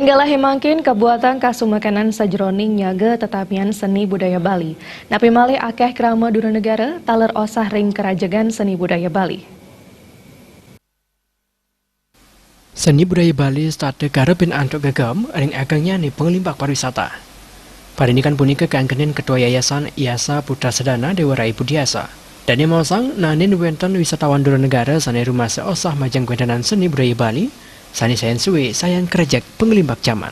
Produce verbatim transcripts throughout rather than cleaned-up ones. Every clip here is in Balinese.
Kalahi mangkin kabuatan kasumekenan sajeroning nyaga tetamian seni budaya Bali. Napi malih akeh krama dura negara, taler osah ring kerajegan seni budaya Bali. Seni budaya Bali setata karepin antuk gegem ring agengnyane pangelimbak pariwisata. Parindikan punika kangkenin Ketua Yayasan Yasa Putra Sedana Dewa Rai Budiasa. Dane maosang, nanin wenten wisatawan dura negara sane rumasa osah majeng kawentenan seni budaya Bali, sane sayan suwe sayan krejek pangelimbak jaman.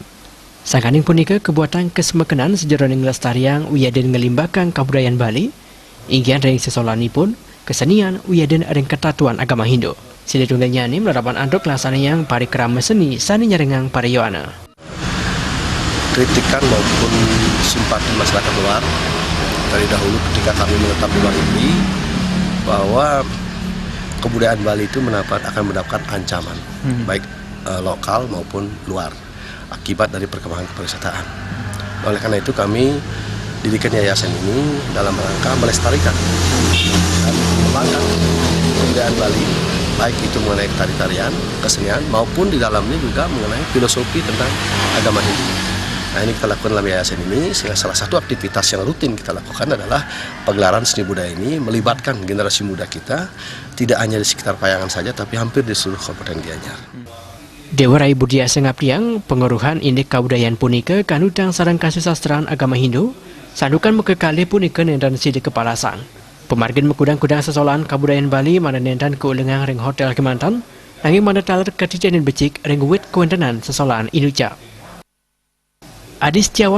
Sangkaning punika kabuatan kasumekenan sajeroning nglestariang wiadin nglimbakang kabudayan Bali, inggih ring sesolanipun, kesenian, wiadin ring katatuan agama Hindu. Silih tunggalnyane malarapan antuk nglaksanayang parikrama seni sane nyarengang para yowana. Kritikan maupun simpati masyarakat luar dari dahulu ketika kami menetap di luar negeri, bahwa kebudayaan Bali itu mendapat, akan mendapatkan ancaman, hmm, baik, eh, lokal maupun luar, akibat dari perkembangan kepariwisataan. Oleh karena itu, kami dirikan yayasan ini dalam rangka melestarikan dan mengembangkan kebudayaan Bali, baik itu mengenai tari-tarian, kesenian, maupun di dalamnya juga mengenai filosofi tentang agama Hindu. Nah, ini kita lakukan dalam yayasan ini, sehingga salah satu aktivitas yang rutin kita lakukan adalah pagelaran seni budaya ini, melibatkan generasi muda kita, tidak hanya di sekitar Payangan saja, tapi hampir di seluruh Kabupaten Gianyar. Dewa Rai Budiasa ngaptiang, pangeruhan indik kabudayan punika kanutang sareng kasusastran agama Hindu, santukan makakalih punika nenten sida kapalasang. Pamargin makudang-kudang sesolan kabudayan Bali mangda nenten kaulingang ring hotel kemanten, nanging mangda taler katitinin becik ring wit kawentenan sesolan inucap. Adi Setiawan